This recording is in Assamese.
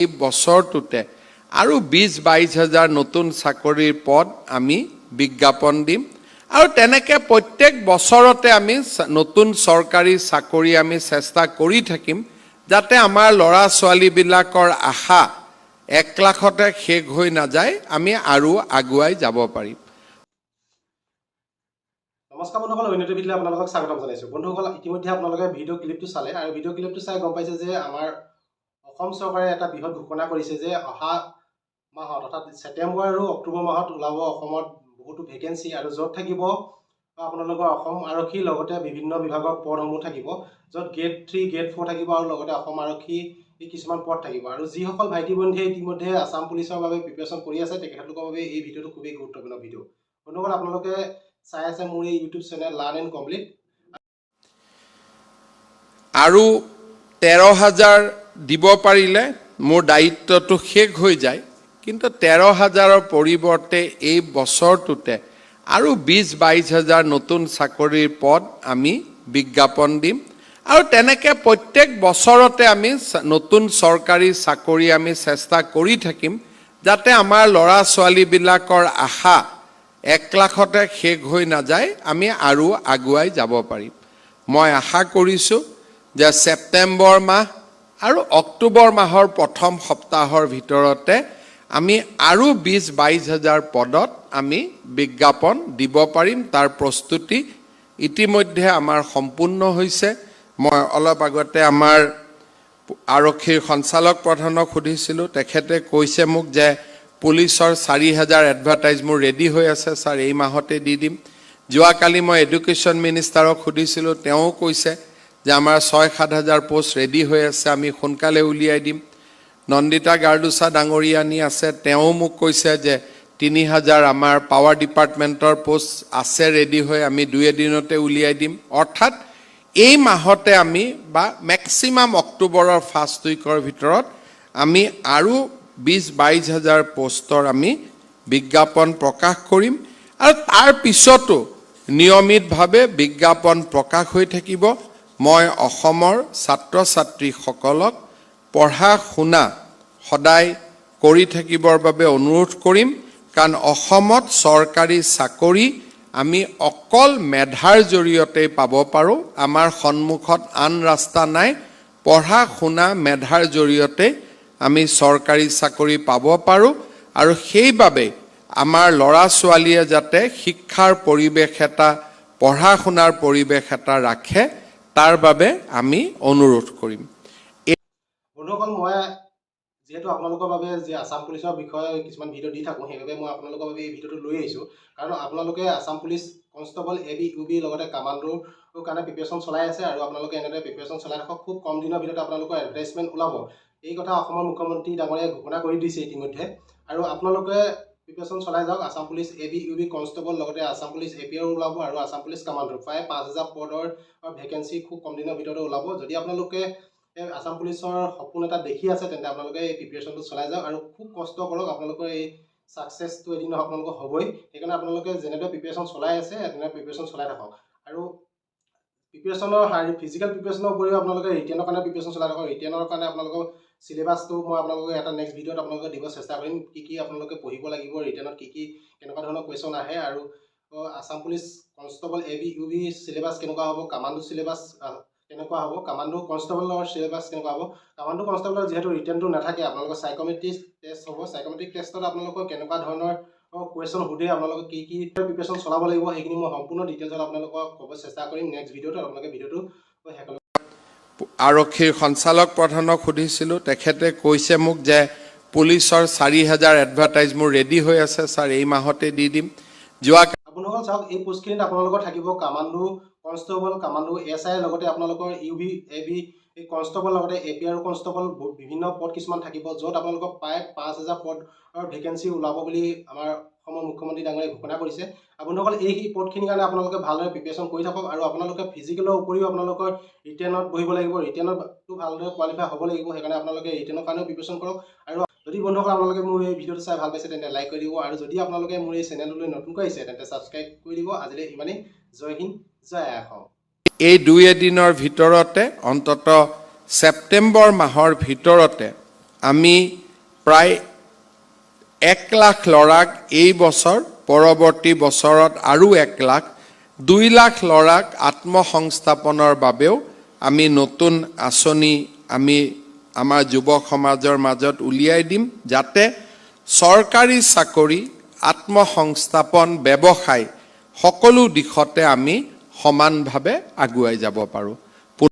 এই বছৰটোতে আৰু 20-22 হাজাৰ নতুন চাকৰিৰ পদ আমি বিজ্ঞাপন দিম আৰু তেনেকৈ প্ৰত্যেক বছৰতে আমি নতুন চৰকাৰী চাকৰি আমি চেষ্টা কৰি থাকিম, যাতে আমাৰ ল'ৰা ছোৱালীবিলাকৰ আশা 1 লাখতে শেষ হৈ নাযায়, আমি আৰু আগুৱাই যাব পাৰিম। নমস্কাৰ বন্ধুসকল, অন্য ভিডিঅ'লৈ আপোনালোকক স্বাগতম জনাইছোঁ। বন্ধুসকল, ইতিমধ্যে আপোনালোকে ভিডিঅ' ক্লিপটো চালে আৰু ভিডিঅ' ক্লিপটো চাই গম পাইছে যে আমাৰ অসম চৰকাৰে এটা বৃহৎ ঘোষণা কৰিছে যে অহা মাহত, অৰ্থাৎ ছেপ্টেম্বৰ আৰু অক্টোবৰ মাহত ওলাব অসমত বহুতো ভেকেঞ্চি আৰু য'ত থাকিব আপোনালোকৰ অসম আৰক্ষীৰ লগতে বিভিন্ন বিভাগৰ পদসমূহ থাকিব, য'ত গ্ৰেড 3, গ্ৰেড 4 থাকিব আৰু লগতে অসম আৰক্ষী কিছুমান পদ থাকিব। আৰু যিসকল ভাইটি ভণ্টীয়ে ইতিমধ্যে আছাম পুলিচৰ বাবে প্ৰিপেৰেশ্যন কৰি আছে, তেখেতলোকৰ বাবে এই ভিডিঅ'টো খুবেই গুৰুত্বপূৰ্ণ ভিডিঅ'। বন্ধুসকল, আপোনালোকে চাই আছে মোৰ এই YouTube channel learn and complete. আৰু 13 হাজাৰ দিব পাৰিলে মোৰ দায়িত্বটো শেষ হৈ যায়। কিন্তু 13 হাজাৰৰ পৰিৱৰ্তে এই বছৰটোতে আৰু 20-22 হাজাৰ নতুন চাকৰিৰ পদ আমি বিজ্ঞাপন দিম আৰু তেনেকৈ প্ৰত্যেক বছৰতে আমি নতুন চৰকাৰী চাকৰি আমি চেষ্টা কৰি থাকিম, যাতে আমাৰ ল'ৰা ছোৱালীবিলাকৰ আশা 1 লাখতে শেষ হৈ নাযায়, আমি আৰু আগুৱাই যাব পাৰিম। মই আশা কৰিছোঁ যে ছেপ্টেম্বৰ মাহ আৰু অক্টোবৰ মাহৰ প্ৰথম সপ্তাহৰ ভিতৰতে আমি আৰু 20-22 হাজাৰ পদত আমি বিজ্ঞাপন দিব পাৰিম। তাৰ প্ৰস্তুতি ইতিমধ্যে আমাৰ সম্পূৰ্ণ হৈছে। মই অলপ আগতে আমাৰ আৰক্ষীৰ সঞ্চালক প্ৰধানক সুধিছিলোঁ। তেখেতে কৈছে মোক যে পুলিচৰ 4 হাজাৰ এডভাৰটাইজ মোৰ ৰেডি হৈ আছে ছাৰ, এই মাহতে দি দিম। যোৱাকালি মই এডুকেশ্যন মিনিষ্টাৰক সুধিছিলোঁ। তেওঁ কৈছে যে আমাৰ 6-7 হাজাৰ পষ্ট ৰেডি হৈ আছে, আমি সোনকালে উলিয়াই দিম। নন্দিতা গাৰ্লোচা ডাঙৰীয়ানী আছে, তেওঁ মোক কৈছে যে 3 হাজাৰ আমাৰ পাৱাৰ ডিপাৰ্টমেণ্টৰ পষ্ট আছে ৰেডি হৈ, আমি দুই এদিনতে উলিয়াই দিম। অৰ্থাৎ এই মাহতে আমি বা মেক্সিমাম অক্টোবৰৰ ফাৰ্ষ্ট উইকৰ ভিতৰত আমি আৰু 20-22 হাজাৰ পষ্টৰ আমি বিজ্ঞাপন প্ৰকাশ কৰিম আৰু তাৰ পিছতো নিয়মিতভাৱে বিজ্ঞাপন প্ৰকাশ হৈ থাকিব। মই অসমৰ ছাত্ৰ ছাত্ৰীসকলক পঢ়া শুনা সদায় কৰি থাকিবৰ বাবে অনুৰোধ কৰিম, কাৰণ অসমত চৰকাৰী চাকৰি আমি অকল মেধাৰ জৰিয়তেই পাব পাৰোঁ। আমাৰ সন্মুখত আন ৰাস্তা নাই। পঢ়া শুনা, মেধাৰ জৰিয়তে আমি চৰকাৰী চাকৰি পাব পাৰোঁ আৰু সেইবাবে আমাৰ ল'ৰা ছোৱালীয়ে যাতে শিক্ষাৰ পৰিৱেশ এটা, পঢ়া শুনাৰ পৰিৱেশ এটা ৰাখে, তাৰ বাবে আমি অনুৰোধ কৰিম। বন্ধুসকল, মই যিহেতু আপোনালোকৰ বাবে যে আছাম পুলিচৰ বিষয়ে কিছুমান ভিডিঅ' দি থাকোঁ, সেইবাবে মই আপোনালোকৰ বাবে এই ভিডিঅ'টো লৈ আহিছোঁ। কাৰণ আপোনালোকে Assam police constable, A B, U B, লগতে কামাণ্ডোৰ কাৰণে প্ৰিপেৰেশ্যন চলাই আছে আৰু আপোনালোকে এনেদৰে প্ৰিপেৰেশ্যন চলাই থাকক। খুব কম দিনৰ ভিতৰতে আপোনালোকৰ এডভাৰটাইজমেণ্ট ওলাব। এই কথা অসমৰ মুখ্যমন্ত্ৰী ডাঙৰীয়াই ঘোষণা কৰি দিছে ইতিমধ্যে। আৰু আপোনালোকে প্ৰিপেৰেশ্যন চলাই যাওক। Assam police A B, U B, constable, লগতে Assam police A P R ওলাব আৰু আছাম পুলিচ কামাণ্ডো, প্ৰায় 5 হাজাৰ পদৰ ভেকেঞ্চি খুব কম দিনৰ ভিতৰতে ওলাব। যদি আপোনালোকে এই আছাম পুলিচৰ সপোন এটা দেখি আছে, তেন্তে আপোনালোকে এই প্ৰিপেৰেশ্যনটো চলাই যাওক আৰু খুব কষ্ট কৰক। আপোনালোকৰ এই ছাকচেছটো এদিন আপোনালোকৰ হ'বই। সেইকাৰণে আপোনালোকে যেনেদৰে প্ৰিপেৰেশ্যন চলাই আছে, তেনেদৰে প্ৰিপেৰেশ্যন চলাই থাকক। আৰু প্ৰিপেৰেশ্যনৰ শাৰীৰিক, ফিজিকেল প্ৰিপেৰেশ্যনৰ উপৰিও আপোনালোকে ৰিটেনৰ কাৰণে প্ৰিপেৰেশ্যন চলাই থাকক। ৰিটেনৰ কাৰণে আপোনালোকৰ চিলেবাছটো মই আপোনালোকক এটা নেক্সট ভিডিঅ'ত আপোনালোকে দিব চেষ্টা কৰিম, কি কি আপোনালোকে পঢ়িব লাগিব, ৰিটেনত কি কি, কেনেকুৱা ধৰণৰ কুৱেশ্যন আহে আৰু Assam police constable A B, U B syllabus কেনেকুৱা হ'ব, কামাণ্ডো চিলেবাছ কেনেকুৱা হ'ব, কামাণ্ডো কনষ্টেবলৰ চিলেবাছ কেনেকুৱা হ'ব। কামাণ্ডো কনষ্টেবলৰ যিহেতু ৰিটেনটো নাথাকে, আপোনালোকৰ চাইকমেট্ৰিক টেষ্ট হ'ব। চাইকমেট্ৰিক টেষ্টত আপোনালোকৰ কেনেকুৱা ধৰণৰ কুৱেশ্যন সোধে, আপোনালোকে কি কি প্ৰিপেৰেশ্যন চলাব লাগিব, সেইখিনি মই সম্পূৰ্ণ ডিটেইলছত আপোনালোকক ক'ব চেষ্টা কৰিম নেক্সট ভিডিঅ'টোত। আপোনালোকে ভিডিঅ'টো শেষলৈ আৰক্ষীৰ সঞ্চালক প্ৰধানক সুধিছিলোঁ। তেখেতে কৈছে মোক যে পুলিচৰ 4 হাজাৰ এডভাৰটাইজ মোৰ ৰেডি হৈ আছে ছাৰ, এই মাহতে দি দিম। যোৱা বন্ধুসকল চাওক, এই পোষ্টখিনিত আপোনালোকৰ থাকিব কামাণ্ডো কনষ্টেবল, কামাণ্ডো এছ আইৰ লগতে আপোনালোকৰ ইউ বি, এ বি এই কনষ্টেবল, লগতে এ পি আৰ কনষ্টেবল, বিভিন্ন পদ কিছুমান থাকিব, য'ত আপোনালোকক প্ৰায় 5 হাজাৰ পদৰ ভেকেঞ্চি ওলাব বুলি আমাৰ অসমৰ মুখ্যমন্ত্ৰী ডাঙৰীয়াই ঘোষণা কৰিছে। আৰু বন্ধুসকল, এই পদখিনিৰ কাৰণে আপোনালোকে ভালদৰে প্ৰিপেৰেশ্যন কৰি থাকক। আৰু আপোনালোকে ফিজিকেলৰ উপৰিও আপোনালোকৰ ৰিটেনত বহিব লাগিব, ৰিটেনতো ভালদৰে কোৱালিফাই হ'ব লাগিব। সেইকাৰণে আপোনালোকে ৰিটেনৰ কাৰণেও প্ৰিপেৰেশ্যন কৰক। আৰু যদি বন্ধুসকল, আপোনালোকে মোৰ এই ভিডিঅ'টো চাই ভাল পাইছে, তেন্তে লাইক কৰি দিব আৰু যদি আপোনালোকে মোৰ এই চেনেলটোলৈ নতুনকৈ আহিছে, তেন্তে ছাবস্ক্ৰাইব কৰি দিব। আজিলৈ ইমানেই। জয় হিন্দ, জয় আই অসম। এই দুই এদিনৰ ভিতৰতে, অন্ততঃ ছেপ্টেম্বৰ মাহৰ ভিতৰতে আমি প্ৰায় 1 লাখ ল'ৰাক এই বছৰ, পৰৱৰ্তী বছৰত আৰু 1 লাখ, 2 লাখ ল'ৰাক আত্মসংস্থাপনৰ বাবেও আমি নতুন আঁচনি আমি আমাৰ যুৱ সমাজৰ মাজত উলিয়াই দিম, যাতে চৰকাৰী চাকৰি, আত্মসংস্থাপন, ব্যৱসায় সকলো দিশতে আমি সমানভাৱে আগুৱাই যাব পাৰোঁ।